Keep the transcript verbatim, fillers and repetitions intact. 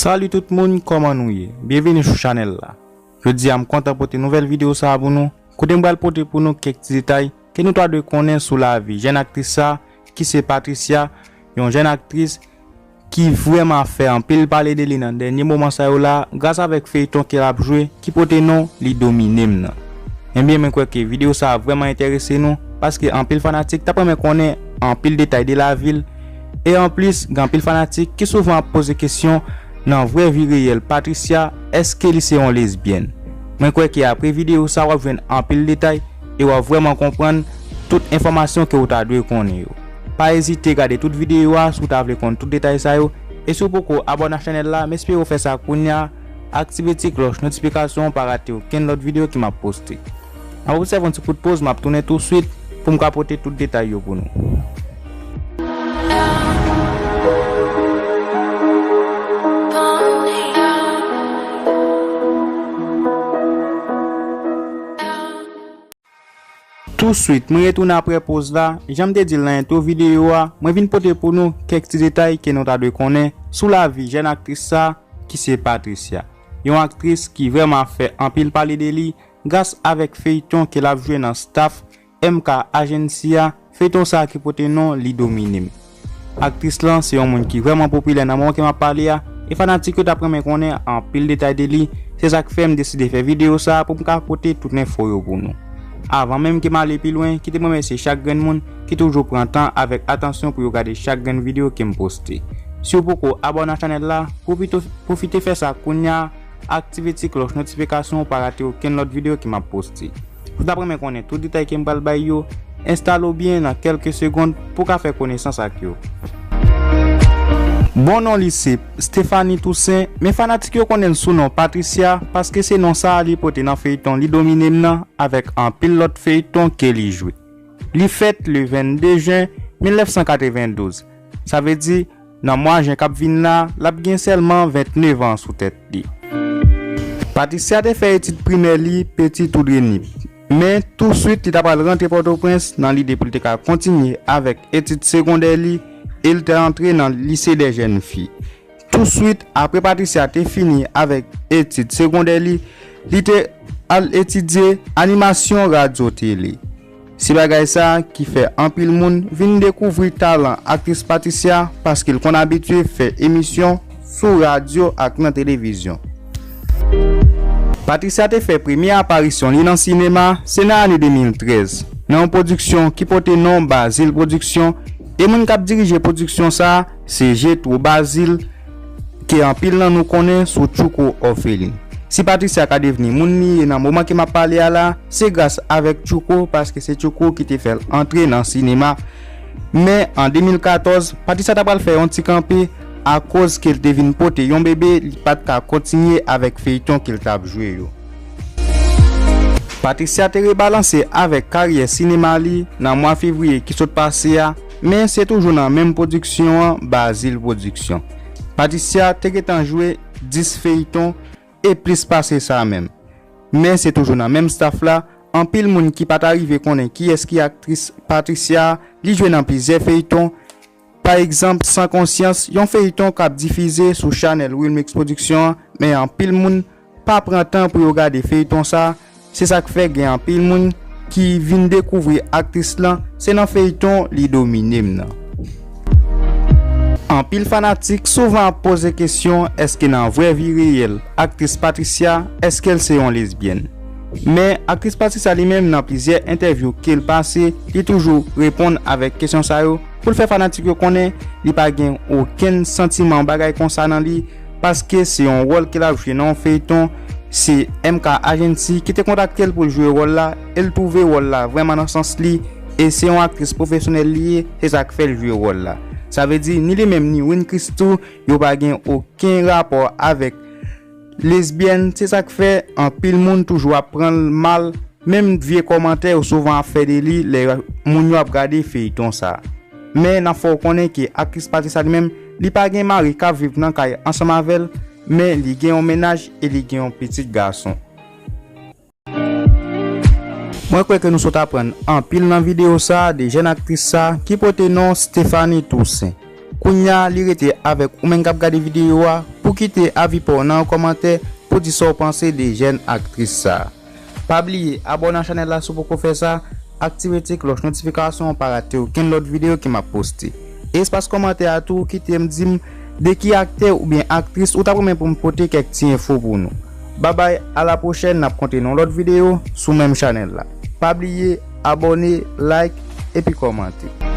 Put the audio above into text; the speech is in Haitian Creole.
Salut tout moun, kòman nou ye? Byenveni sou chanèl la. Jodi a, m kontan pote nouvèl videyo sa a pou nou, kote m pral pote pou nou kèk ti detay ke nou ta dwe konnen sou lavi jèn aktris sa a, ki se Patricia, yon jèn aktris ki vrèman ap fè anpil pale de li nan dènye moman sa yo la, gras avèk feyton ke l ap jwe, ki pote non Li Domine M nan. Ebyen, mwen kwè ke videyo sa a vrèman enterese nou, paske anpil fanatik t ap renmen konnen anpil detay de lavi l, e anplis, gen anpil fanatik ki souvan ap poze kesyon nan vrè vi reyèl Patricia, èske li se yon lesbyèn? Mwen kwè ke apre videyo sa, w ap jwenn anpil detay e w ap vrèman konprann tout enfòmasyon ke w ta dwe konnen yo. Pa ezite gade tout videyo a si w ta vle konn tout detay sa yo, e si w poko abòne ak chanèl la, m espere w fè sa kounye a, aktive ti klòch notifikasyon w pa rate okenn lòt videyo ke m ap poste. N ap obsève yon ti kout poz, m ap tounen touswit pou m ka pote tout detay yo pou nou. Touswit, mwen retounen apre poz la. Jan m te di l nan entwo videyo a, mwen vin pote pou nou kèk ti detay ke nou ta dwe konnen sou lavi jèn aktris sa a, ki se Patricia. Yon aktris ki vrèman ap fè anpil pale de li gras avèk feyton ke l ap jwe nan staff M K Agency a, feyton sa a ki pote non Li Domine M. Aktris lan se yon moun ki vrèman popilè nan moman ke m ap pale a, e fanatik yo t ap renmen konnen anpil detay de li, se sa k fè m deside fè videyo sa a pou m ka pote tout enfo yo pou nou. Avan menm ke m ale pi lwen, kite m remèsye chak grenn moun ki toujou pran tan avèk atansyon pou yo gade chak grenn videyo ke m poste. Si w poko abòne ak chanèl la, pwofite, pwofite fè sa kounye a, aktive ti klòch notifikasyon w pa rate okenn lòt videyo ke m ap poste. Si w t ap renmen konnen tout detay ke m pral bay yo, enstale w byen nan kèlke segonn pou w ka fè konesans ak yo. Bon non li se Stephanie Toussaint, men fanatik yo konnen l sou non Patricia, paske se non sa a li pote nan feyton Li Domine M nan avèk anpil lòt feyton ke li jwe. Li fèt le vennde jen mil nèf san katrevendouz. Sa vle di, nan mwa jen k ap vin la, l ap gen sèlman vennèf an sou tèt li. Patricia te fè etid primè li Petit Oudrenip, men touswit li ta pral rantre Pòtoprens nan lide pou l te ka kontinye avèk etid segondè li e l te antre nan Lycée des Jeunes Filles. Touswit apre Patricia te fini avèk etid segondè li, li te al etidye animasyon radyo tele. Se bagay sa a ki fè anpil moun vin dekouvri talan aktris Patricia, paske l konn abitye fè emisyon sou radyo ak nan televizyon. Patricia te fè premye aparisyon li nan sinema, se nan ane de mil trèz, nan yon pwodiksyon ki pote non Bazil Production, e moun k ap dirije pwodiksyon sa a, se Jetro Bazil, ke anpil nan nou konnen sou Tchouko Òfelin. Si Patricia ka devni moun li ye nan moman ke m ap pale a la, se gras avèk Tchouko, paske se Tchouko ki te fè l antre nan sinema. Men, an de mil katòz, Patricia ta pral fè yon ti kanpe, akoz ke l te vin pote yon bebe, li pa t ka kontinye avèk feyton ke l t ap jwe yo. Patricia te rebalanse avèk karyè sinema li nan mwa fevriye ki sot pase a, men se toujou nan menm pwodiksyon an, Bazil Production. Patricia te gentan jwe dis feyton e plis pase sa menm. Men se toujou nan menm staff la, anpil moun ki pa ta rive konnen kiyès ki aktris Patricia, li jwe nan plizyè feyton, pa egzanp, San Konsyans, yon feyton k ap difize sou chanèl Wilmix Production an, men anpil moun pa pran tan pou yo gade feyton sa a. Se sa k fè gen anpil moun ki vin dekouvri aktris lan, se nan feyton Li Domine M nan. Anpil fanatik souvan ap poze kesyon, èske nan vrè vi reyèl, aktris Patricia, èske l se yon lesbyèn? Men, aktris Patricia li menm, nan plizyè entèvyou ke l pase, li toujou reponn avèk kesyon sa yo, pou l fè fanatik yo konnen li pa gen okenn santiman bagay konsa nan li, paske se yon wòl ke l ap jwe nan yon feyton, se M K Agency ki te kontakte l pou l jwe wòl la, e l twouve wòl la vrèman nan sans li, e se yon aktris pwofesyonèl li ye, se sa k fè l jwe wòl la. Sa vle di, ni li menm ni Win Christou, yo pa gen okenn rapò avèk lesbyèn, se sa k fè anpil moun toujou ap pran l mal, menm vye kòmantè yo souvan ap fè de li lè moun yo ap gade feyton sa. Men n ap fè w konnen ke aktris Patricia li menm, li pa gen mari k ap viv nan kay ansanm avè l, men li gen yon mennaj e li gen yon pitit gason. Mwen kwè ke nou sot aprann anpil nan videyo sa a de jèn aktris sa a ki pote non Stephanie Toussaint. Kounye a, li rete avèk ou menm k ap gade videyo a pou kite avi pa w nan yon kòmantè pou di sa w panse de jèn aktris sa a. Pa bliye abòne a chanèl la si w poko fè sa, aktive ti klòch notifikasyon an pou w pa rate okenn lòt videyo ke m ap poste. E espas kòmantè a tou, kite m di m de ki aktè oubyen aktris ou t ap renmen pou m pote kèk ti enfo pou nou. Babay, a la pwochèn, n ap kontre nan yon lòt videyo sou menm chanèl la. Pa bliye abòne, like, epi kòmante.